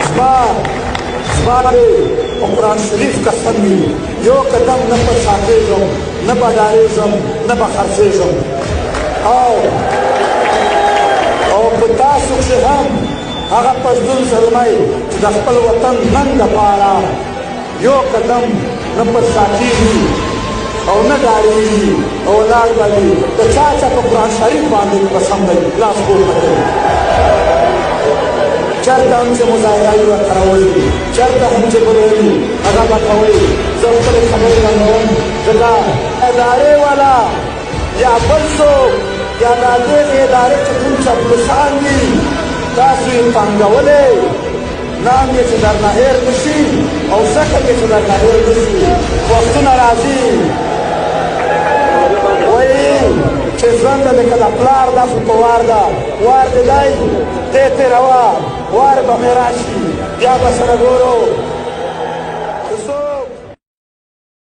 زما زما دې په قرآن شریف قسم وي، یو قدم نه پر شا کېږم، نه به ډارېږم، نه به خرڅېږم. او او په تاسو کښې هم هغه پښتون زلمی چې د خپل وطن ننګ دپاره یو قدم نه پر شا کېږي او نه ډارېږي او ولاړ به وي، د چا چا په قرآن شریف باندې قسم دی، لاس پورته کوي. چرته هم چې مظاهره وي ورته راوځي، چرته هم چې بل وي هغه به کوئ. زه خپلې خبرې بندوم، ځکه ادارې والا یا بل څوک یا دا دغې ادارې چې کوم چاپلوسان دي، تاسو یې تنګولی، نام یې چې درنه هېر نه شي او شکل یې چې درنه هېر نه شي. وختونه راځي، وایي چې ژوند لکه د پلار دا خو په وار ده، وار دې دی، دې تېروه، وار به مې راشي، بیا به سره ګورو.